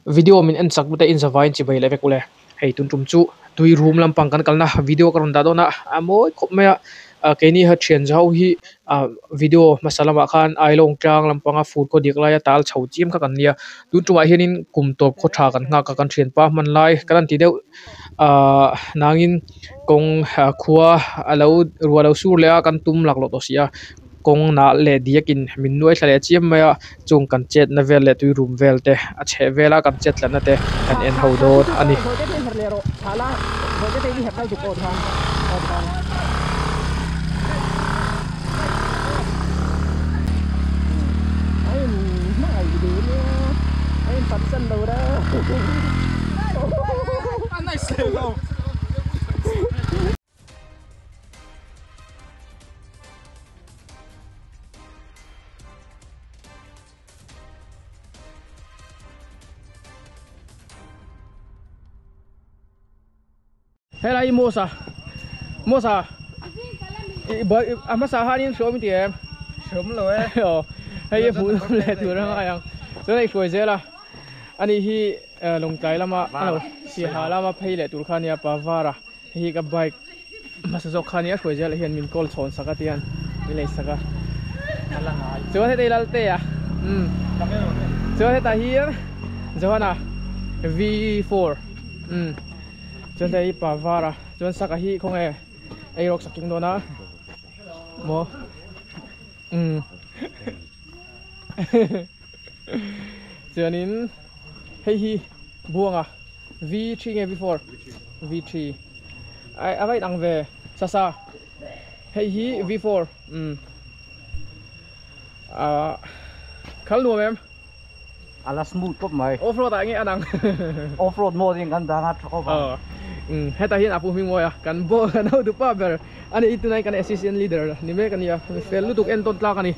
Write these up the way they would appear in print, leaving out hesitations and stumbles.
Video min en chak te in zavaiin chibai leh vek ule. Hei tun tum chu tui rum lampang kan kalna video ka rawn dah dawn a, a mawi khawp mai a. Ah keini ha thian zau hi ah video hmasa lamah khan ailawng tlang lampanga fur khaw dik laia tal chho chiam kha kan nia. Tun tumah hianin kum tawp khaw tha kan nghak a kan thianpa hman lai kan han ti deuh ah nangin kawng khua a lo ruah lo sur leh a kan tum laklawh tawh si a. Kawng nah leh diakin min nuai thla leh chiam mai a, chung kan chetna vel leh tui rum vel te a chheh vela kan chet tlatna te kan en ho dawn a ni. Helai Mosa Mosa a hmasa hanin hrawm i ti em hrawm lo e aw hei hi hmuh nawm leh tur a ngai ang chuan hei hruai zel a ani hi lawngtlai lama a lo siaha lama phei leh tur kha ania Pavara Hei hi ka bike hmasa zawk kha ania hruai zel ah hian min call chhawn sak a tihian min lei sak a chuan hetah hi Lalte a umm chuan hetah hian Johana V4 umm chuan hetah hi Pavara chuan saka hi khawnge ei rawk sak tum dawn a maw umm chuanin hei hi Buanga. V three nge V four V three ai a va inang ve sasa hei hi V four umm ah khal nuam em a la smooth khawp mai off road ah nge a nang off road mode in kan dan a tha khawp ang umm hetah hian a pu hming mawi a kan ball kan hotu pa ber ani i tunah hian kan assistant leader ni mek a nia fel lutuk entawn tlak a ni.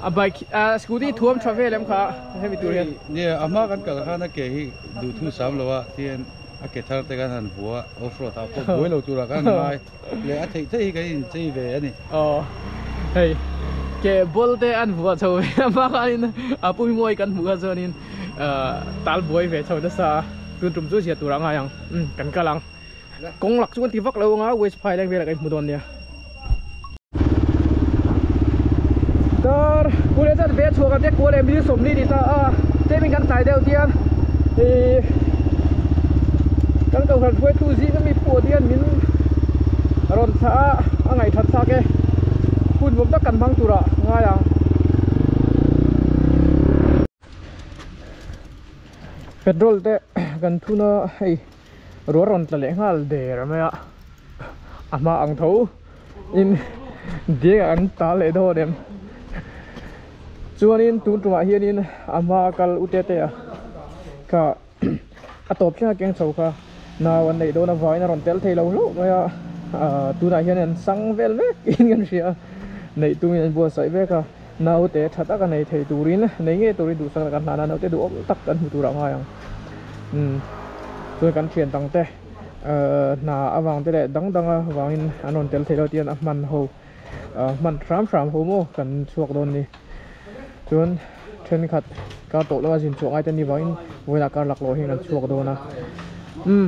A bike a scooty thuam tha vel em kha hemi tur hian. Nia a hma kan kal khan a ke hi duh thu sam lo a tihian a ke thar te kan han vua off road ah pawh buai lo turah kan ngai leh a theih theih hi kan inchei ve a ni. Aw hei ke ball te an vuah chho ve a hma khanin a pui mawi kan hmuh kha chuanin tal buai ve chho nasa a tun tum chu zia turah a ngai ang kan kal ang. Kawng lak chu kan ti vak lo anga waste pile ang velah kan hmu dawn nia. Dar kule chan ve chhuak ang te kual leh mil sawmli ni ta a tlemin kan tlai deuh tian ih kan kohhran hruaitu zing ami pawh hian min rawn thlah a a ngaihthat thlak e hun nuam tak kan hmang turah ngai ang. Petrol te kan thun a hei. Ruah rawn tla leh nghal der mai a, a hma ang tho in diak ah an tal leh dawn em chuanin tun tumah hianin a hma a kal u tete a kha a tawp thleng a keng chho kha nau an neih dawn avangin a rawn tel thei lo hlauh mai a ah tunah hian an sang vel vek in kan hria neih tumin an buatsaih vek a naute tha taka nei thei turin nei ngei turin duhsak kan hlan a naute duhawm tak kan hmu turah a ngai ang. Umm chuan kan thian dang te ahh hna avang te leh dang dang avangin an rawn tel theih lo tihian a hman ho ahh hman hram hram ho maw kan chhuak dawn a ni chuan thenkhat kar tawh lama zin chhuah ngai te ni vangin vawiinah kar lak loh hian kan chhuak dawn a umm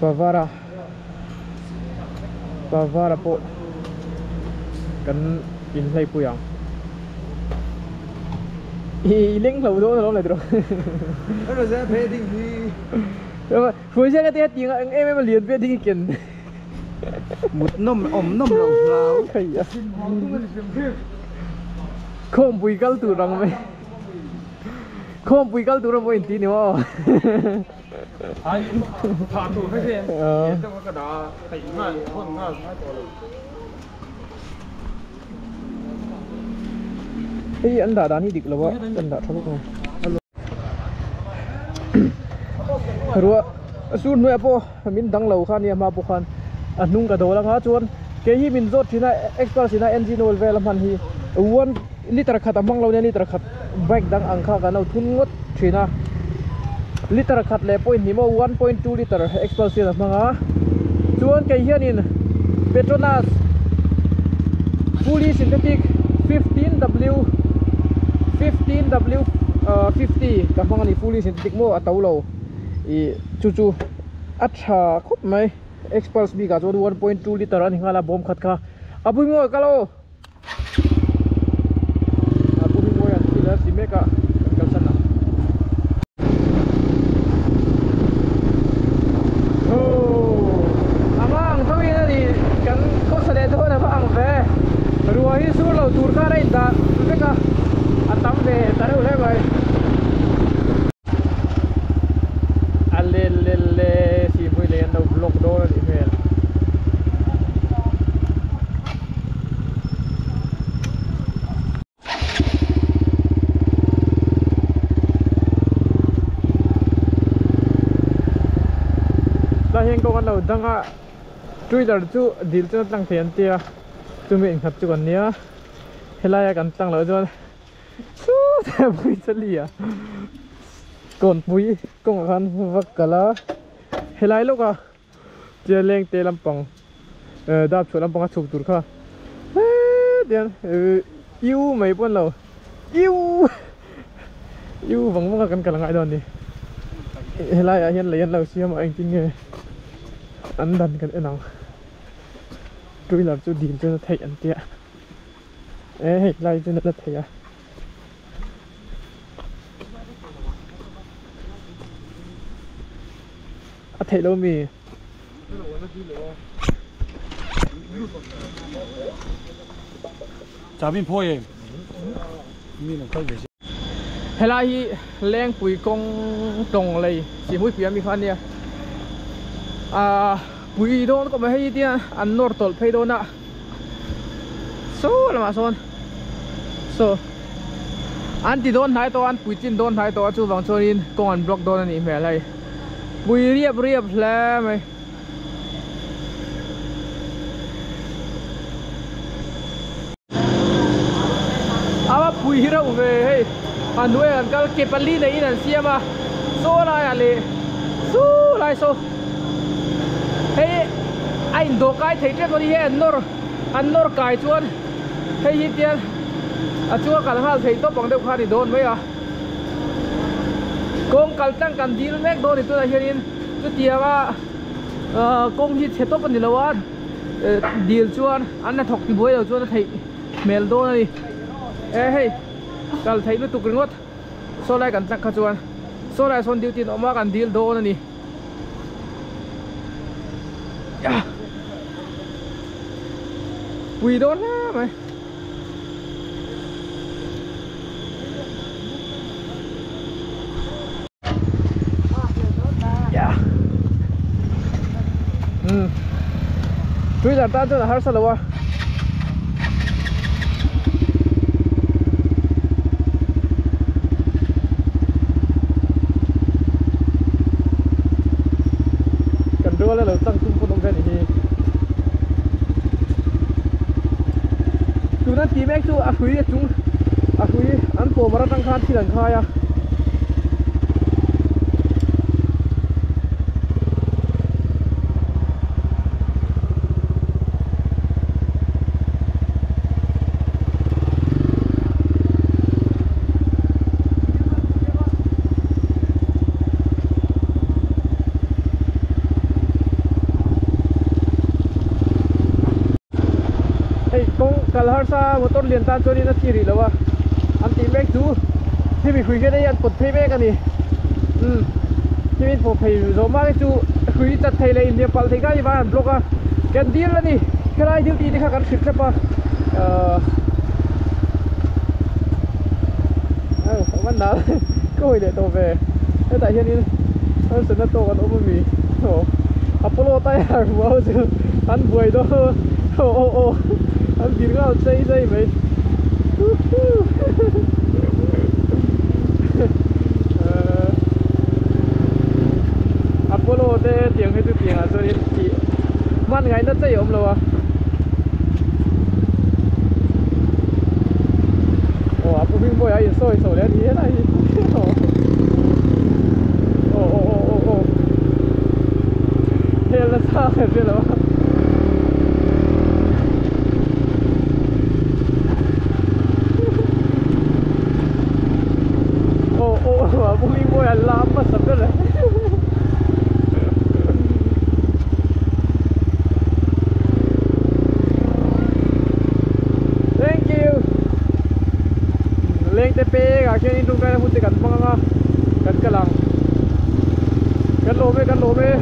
pavara pavara pawh kan inhleipui ang. I leng hlo dawn alawm le tiraw. Hruai zel phei ding hi. Hruai zel te heti ang em em a lian ve ding i ken. Mut nawm awm nawm lo hlau. Khaia. Khawmpui kal tur ang mai. Khawmpui kal tur amaw inti ni maw. Ai tha tur hre hre. Ka da thei ngal hawn ngal ngai tawh lo. Hei an dah dan hi dik lo a an dah tha bawk a ruah sur hnuaiah pawh min dang lo kha nia hma pawh khan a hnung ka dawl anga chuan kei hi min zawt thin a expert in a engine oil vel a hman hi one liter khat a hmang lo nia liter khat bike dang ang kha kan lo thun ngawt thin a liter khat leh point hnih maw 1.2 liter expert hian a hmang a chuan kei hianin Petronas fully synthetic 15W 15W 50 ka hmang ani fully synthetic maw a to lo ih chu chu a tha khawp mai Xpulse bik ah chuan 1.2 litre a ni nghal a bawm khat kha a bui mawi ka lo a bui mawi an thil a si mek a kan kalsan ang. Aw a hma ang tho in a ni kan khawsa leh dawn a va ang ve ruah hi sur lo tur khan a indah vek a a tam ve ta reuh hle mai. A le le le sihmui lei an lo block dawn a nih hmel. Tlai hian kawng an lo dang a two wheeler chu dil chuan a tlang thei an tia chumi innghat chu kan nia helaia kan tlang loh chuan chutah pui chali a kawnpui kawngah khan va kal a helai lawka Tia leng te lampang dap chhuah lampang a chhuk tur kha hetiang iu mai pawh an lo iu iu vang vang a kan kal angai dawn a ni helai ah hian lei an lo siam a engtin nge an dan kan en ang two wheeler chu dil chuan a theih an tia e hei lai chuan a la theih a. A theih lo mi? Chabi phawi em? Mi lo kal ve se. Helai hi Lengpui kawng tawng lei Sihmui pui ami kha a nia. Ahh pui dawn kawp mai hei tia an nawr tawlh phei dawn a. Saw lamah sawn saw an ti dawn hnai tawh a an puitlin dawn hnai tawh a chuvang chuanin kawng an block dawn a nih hmel hei pui riap riap hle mai. A pui hi reuh ve hei a hnuai an kal ke pali neiin an siam a saw laiah leh chu lai saw. Hei a indawh kai thei tep a ni hei an nawr an nawr kai chuan hei hi tian a chunga kal nghal thei tawp ang deuh kha a ni dawn mai a kawng kal tlang kan dil mek dawn ni tunah hianin chutianga ahh kawng hi chhe tawp a ni lo a dil chuan an la thawk tibuai lo chuan a theih hmel dawn a ni e hei kal theih lutuk ringawt saw lai kan tlang kha chuan saw lai sawn duty an awm a kan dil dawn a ni. Pui dawn hle mai. Tui dar tan chuan a harsa lo a. Kan rual a lo tlang tum pawn awm ve a ni hi. Tuna tih mek chu a hrui a chung a hrui an pawm ar atang khan thil an khai a. Hei kawng kal harsa motor lian tan chuanin a thi rih lo a an tih mek chu hemi hrui hian hei an pawt phei mek a ni umm hemi an pawh phei zawh mak hi chu hrui chat thei leh inhliam palh thei kha ni vang an block a kan dil a ni helai duty te kha kan hrilh thlep a ahh aw a ka hawi leh tawh ve hetah hianin harsatna tawk an awm ami aw Apollo tyre hmuh ho chu an buai dawn aw aw aw an vir nghal chei chei mai Apollo te tiang hi chu tiangah chuanin tih hman ngaihna chei a awm lo a. Aw a pu hming pawh hi a insawi chho leh a ni helai hi aw aw aw aw aw hel nasa ka hre lo a. Pu Hmingmawia lam hmasa ber e. Thank you. Leng te pek ah khian in tawngtaina hun te kan hmang anga kan kal ang. Kan lawm e kan lawm e.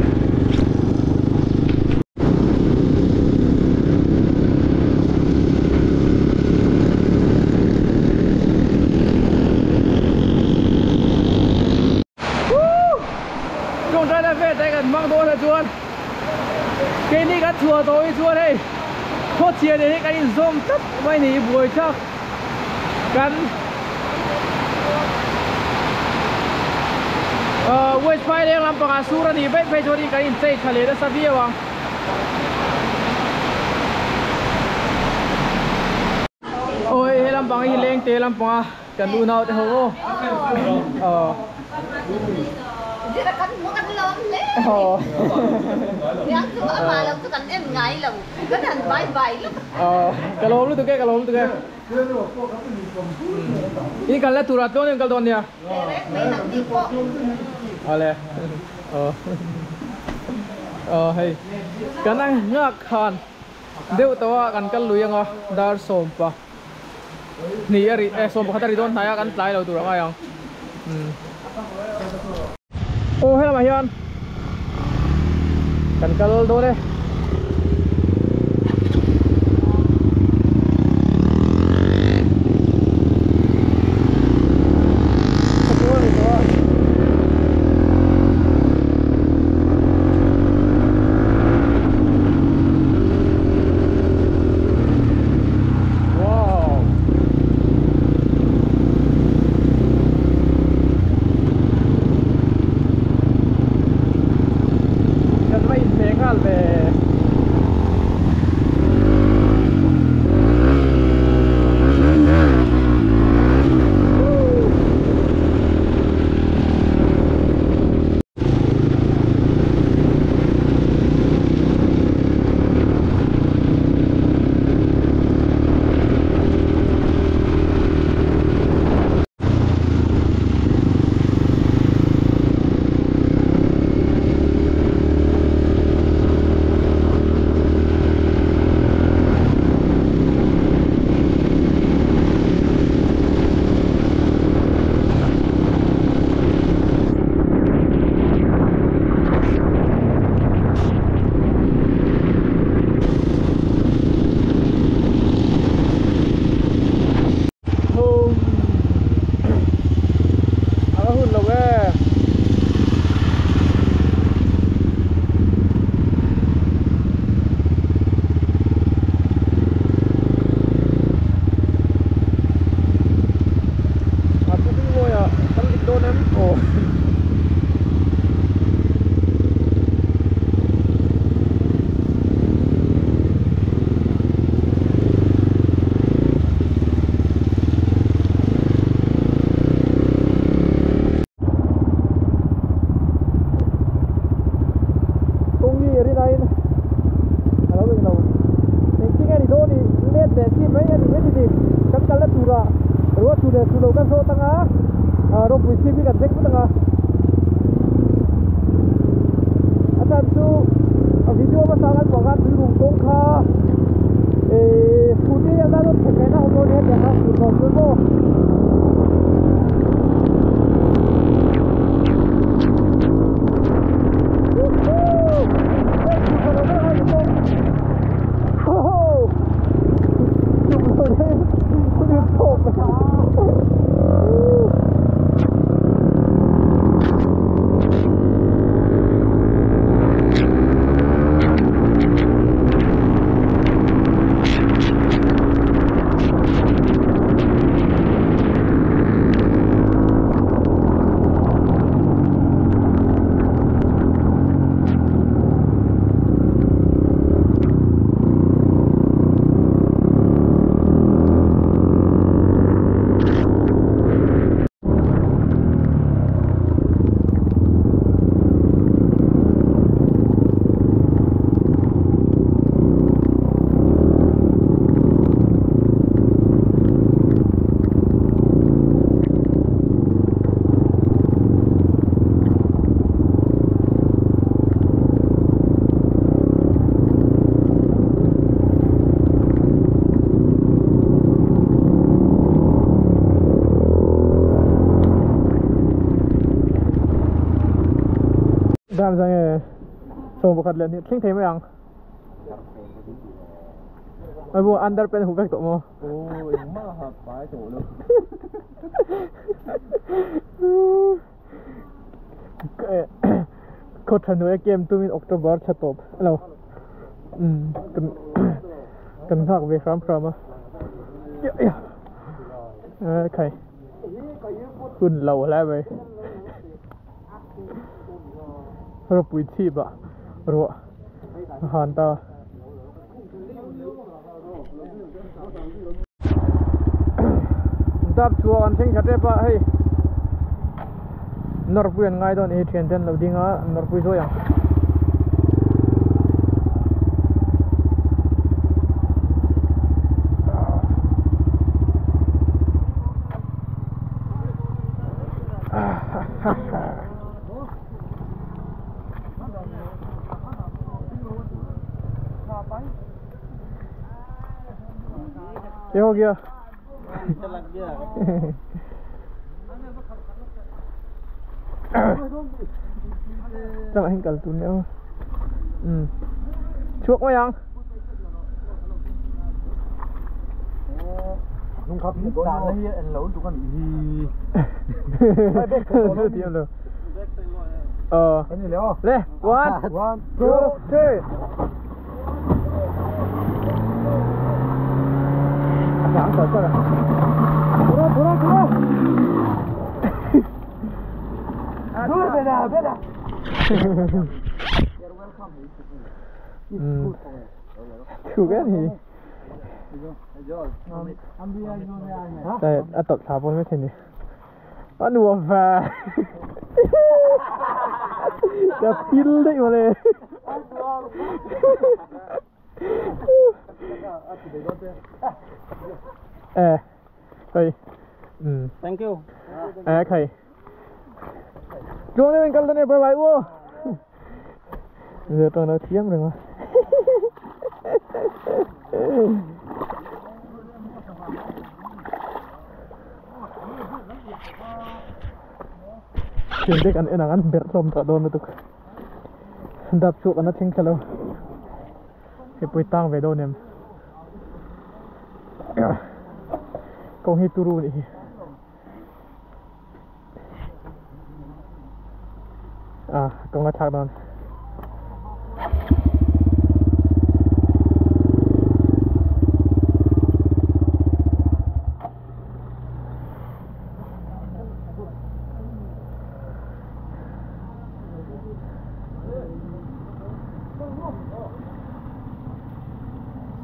Tawngtaina vel te kan hmang dawn a chuan keini kan chhuah tawh hi chuan hei khawchhia nen hi kan inzawm tlat mai ni buai thlak kan West Phaileng lampangah sur a nih vaih phei chuan kan inchei tha leh nasa viau ang. Oi he lampang hi leng te lampanga kan unau te ho aw. Ờ. Kan kan lawm hle. Ờ. Yang chu ama lo chu kan en ngai lo. Kan han bye bye lo. Ờ, ka lawm lutuk e, ka lawm lutuk e. In kal la tura tluang in kal dawn nia. Rek mai nang ni pawh. Ale. Ờ. Ờ hei. Kan ang ngak khan deuh tawa kan kal lui anga dar sawm pa. Ni ari e sawm pakhat ari dawn hnai a kan tlai lo tur angai ang. Aw helamah hian kan kal dawn e. Wow. Kan va inhmeh nghal ve. Dam zang e so bukhat le ni thing thei mai ang ai bu under pen hu vek to mo ô ma ha pai to lo ko thanu e kem tumin October thatop lo kan thak ve ram ram a ya ya khai hun lo lai bai ro pui chi ba ro han ta dap chuan an theng khat pa hei norpui an ngai dawn e thian ten lo dinga norpui zoyang ये हो गया लग गया sao mà anh cần tụi nữa chuốc mấy anh nung khắp những cái này anh lẩu tụi con gì ờ cái gì léo lên one one two three sáng rồi rồi 돌아 돌아 돌아 돌아 배다 배다 Chú cái gì? Đây, à tập thả bốn cái này. Anh đùa và đã pin đấy mà này. Ê, đây. Thank you. Ê, khai. Chú này mình cầm này bye bye vô. Giờ tôi nói thiếm rồi mà. Chuyện chắc anh ăn bẹt lom cả đôn nữa đạp chuột anh thinh khalo cái bụi tang về đâu nè con hi turu này à con ngã thạc đòn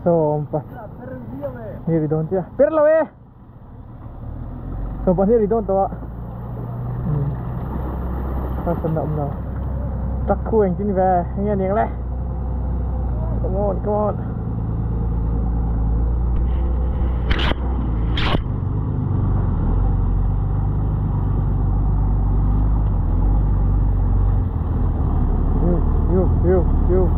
so ni ridon tia per lo eh so pa ni ridon to ta sân động rồi chắc khu hành chính về nghe tiếng lẽ come on come on you you you you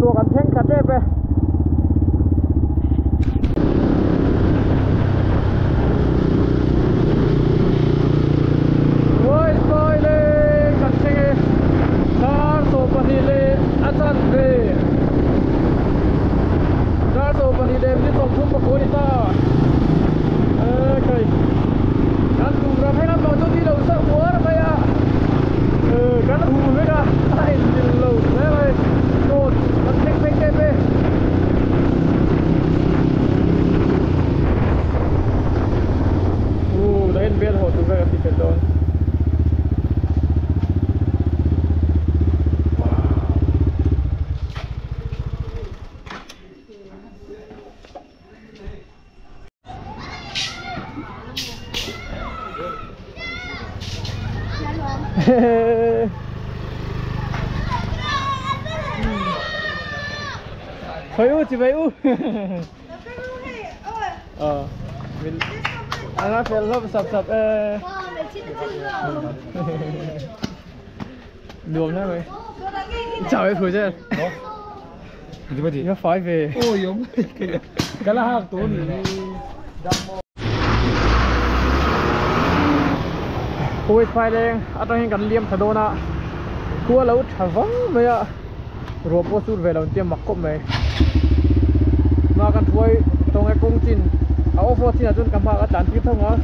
ตัวกันแท่งขัดได้ไปโว้ยซอยเลยกันแท่งเอชาโซปนีเลอาจารย์เบชาโซปนีเลมีส่งทุ่มประโคนตาเออใครกันดูเราให้เราตัวที่เราสักหัวไปอ่ะเออกันหูไม่ได้ไอ้ดินเราเลยโดนมันเพ่งเพ่งเพ่งเพ่งโอ้ได้เบลหดดูแบบที่เป็นโดน phải u chị phải u ờ mình anh nói phải love sập sập. Nuam hle mai. Chào em phu che. Nó phải về. Ôi giống. Cái là hạc tốn. Ôi phai đen, ở trong cái liêm thật đó nè. Cua lâu thả vắng mấy ạ. Ruột bố sút về làm tiêm mặc cộp mày. Mà con thui trong cái công trình, áo off-road chính là chun cầm hạ các tán tiếp thông á.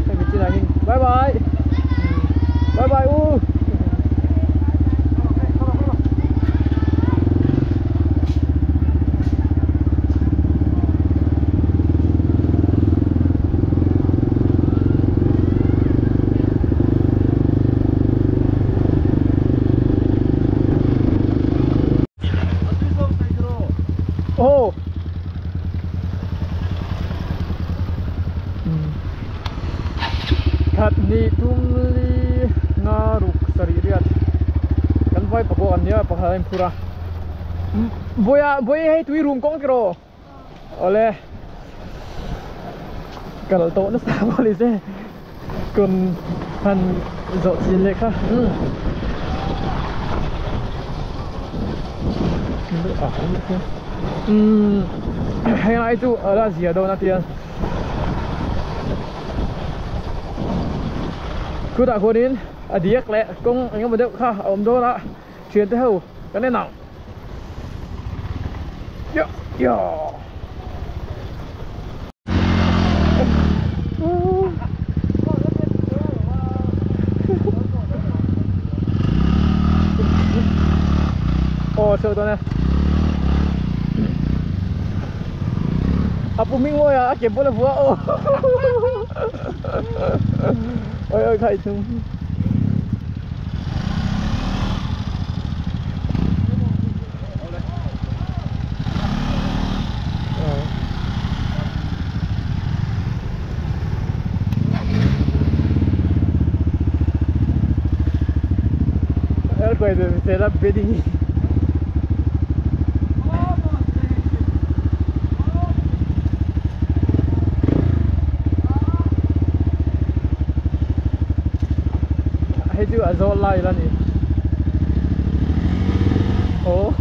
Thì mình chỉ là hình. Bye bye. Bye bye u. Oh. Thật ni tum li nga ruk sari riat. Kan vai pako an nia pakha em phura. Boya boy hei tui room kong kro. Ole. Kal to na sa boli se. Kun han zo chin le kha. Hei ai chu ala zia do na tian. Cứ đã cô đến à điếc lẹ công anh em một đứa kha ôm đó đã chuyển tới hầu cái này nào yo yo ô chơi tôi nè à bố mình ngồi à kiếm bố là vua ô ôi ôi khai chung quay được là bidding. Hay chứ ở zone lại là nè. Ồ.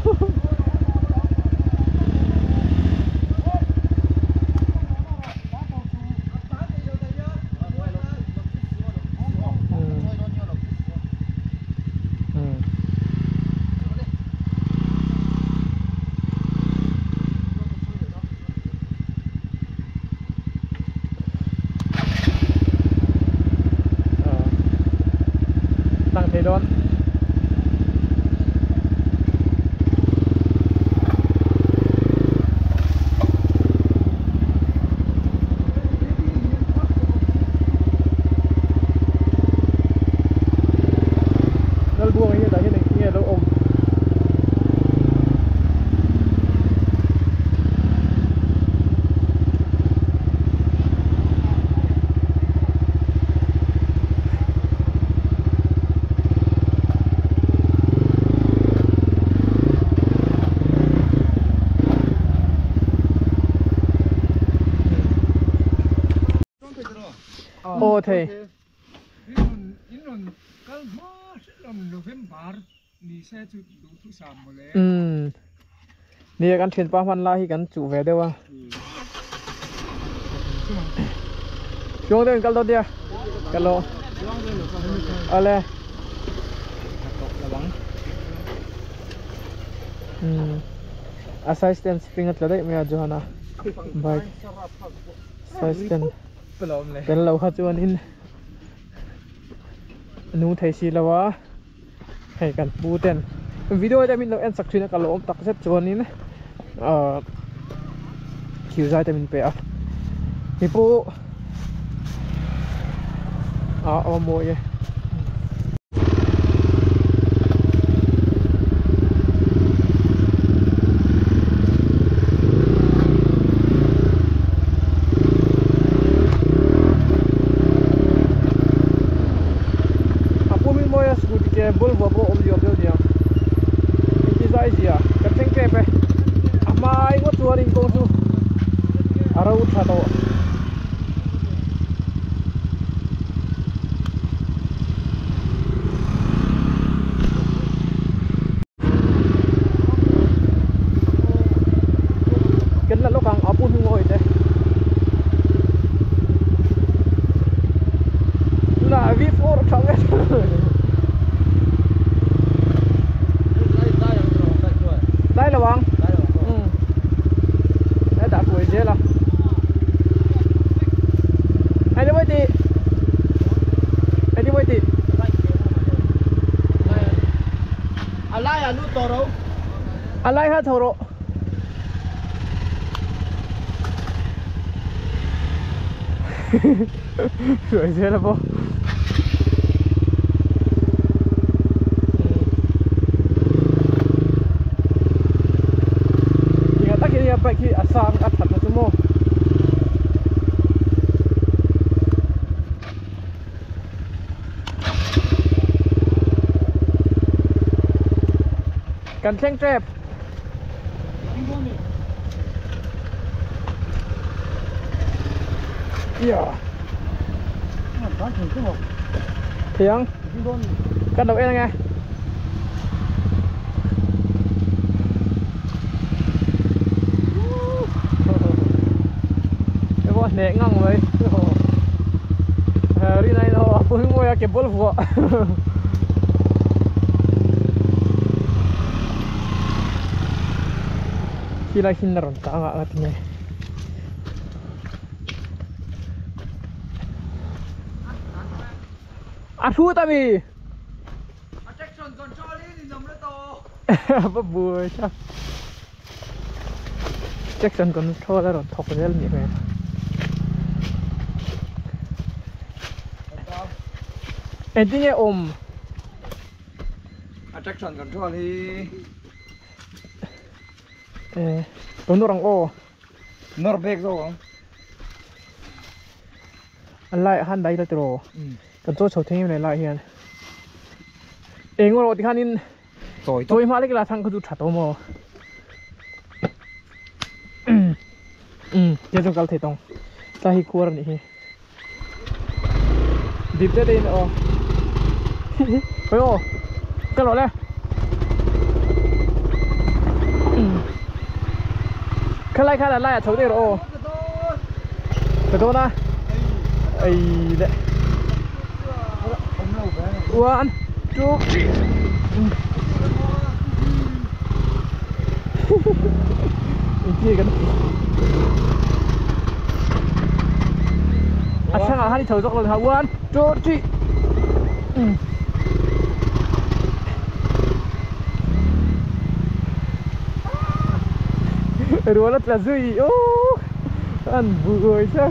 Đón nó buông như thế này nghe đâu ôm ô thầy nè cái thuyền ba hoan la thì cái chủ về đâu à xuống đây cái đó đi cái lô ale a size 10 spring at là đấy mẹ Johanna bike size 10 cái lâu khá chuan in nung thấy xí là hay cần bu tiền video cho mình lo en sắc chuyên cái lỗ tắc rất chuan in chiều dài cho mình pe thì bu à mua vậy bul bo bo om liom deuh niang engti zai zia ka thleng tep e a hmai ngawt chuanin kawng chu a ro tha tawh Tunah V4 tha vek. Dai lo ang. Um. Đã đã buổi dễ là. Anh đi đi. Anh đi đi. Alai à nu toro. Alai ha thoro. Rồi dễ là vô. Bike hi a sang a that na chu maw kan thleng tep yeah thiang kan lo en ange nè ngang vậy đi này nó cũng mua cái bol vợ khi lại xin rồi cả ngã thì này à thu ta bị bắt buộc chắc Jackson control rồi thọc cái gì vậy Entinge om attraction control hi eh tonorang o nor bek zo alai han dai la tro kan cho chho thei nei lai hian engor ti khanin toi toi ma lek la thang khu chu thato mo che jong kal thei tong ta hi kuar ni hi dip te din o ôi ô cái lỗ đây cái lai khai là lai à chấu đây rồi cái đó na ấy đấy one two three cái này à sang à hai đi chấu dốc rồi hả one two three Rualat là gì? Ô, ăn vừa chắc.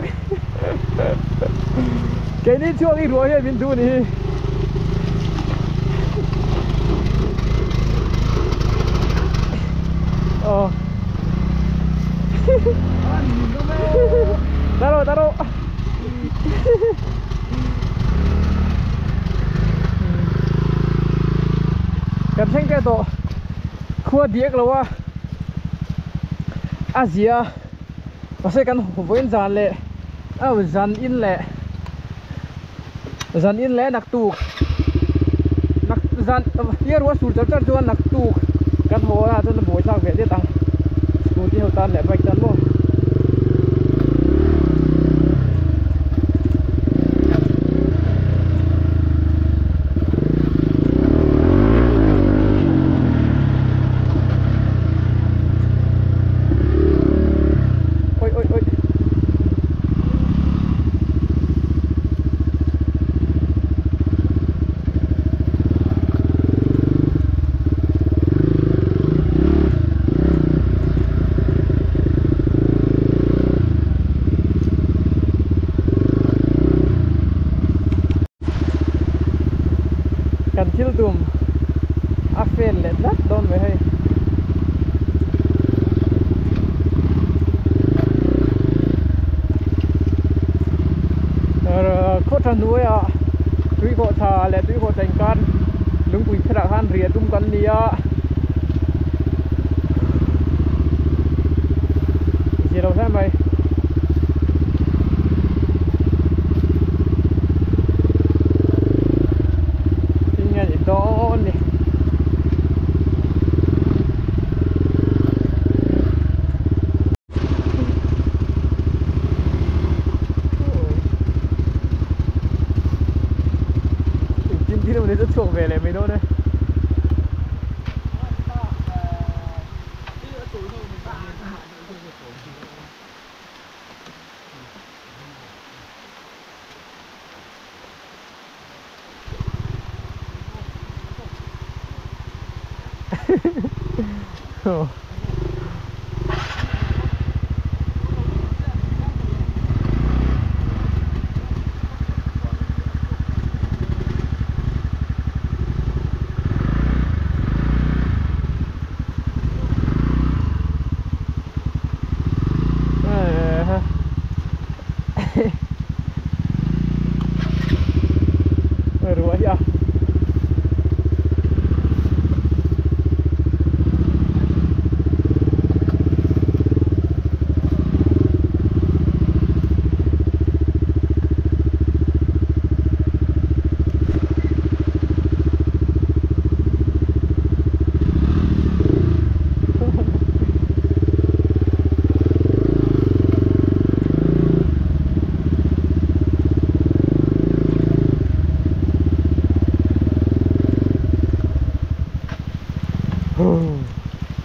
Cái này chưa đi ruồi hay bên tu này. Ờ. Taro, taro. Cảm thấy cái tổ khua điếc rồi á. Asia và sẽ cần với dàn lệ, dàn in lệ nặc tù, nặc dàn here was sụt chặt chặt nặc tù, căn hồ là cho nó bồi sang về tiết tăng, scooty hậu tan lệ bạch tan luôn. Dum a fel le tlat dawn mai hei khaw tha hnuai ah tui khawh tha leh tui khawh thain khan lungpui pherah khan ria tum kan nia zero hle mai đó nè Engtin emaw ni chu chhuak ve leh mai dawn e.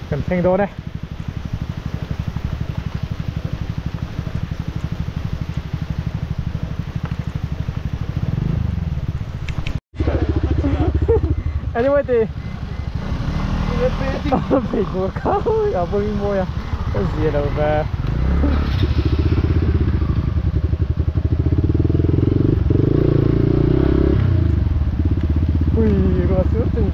Kan thleng dawn e. Anyway thì bị của khá ở bên môi à có gì đâu về. Ui, có sướng chừng.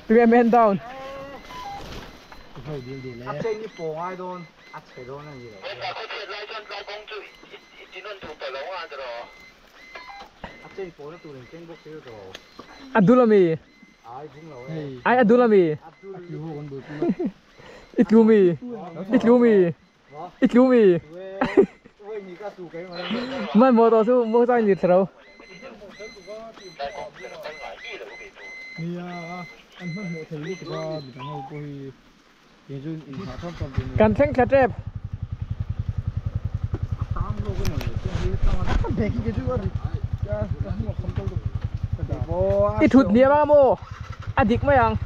Three men down. Adulami. Ai Adulami. Itlumi. Itlumi. Itlumi. Man mo to su mo sai nit rồi. Cần theng khát đẹp. Ít thụt nia ba mô. À địch mấy anh.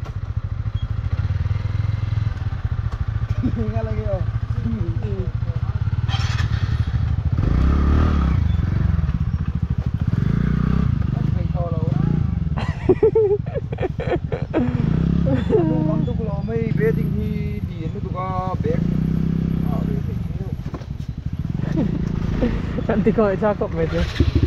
Nanti kau cakap macam.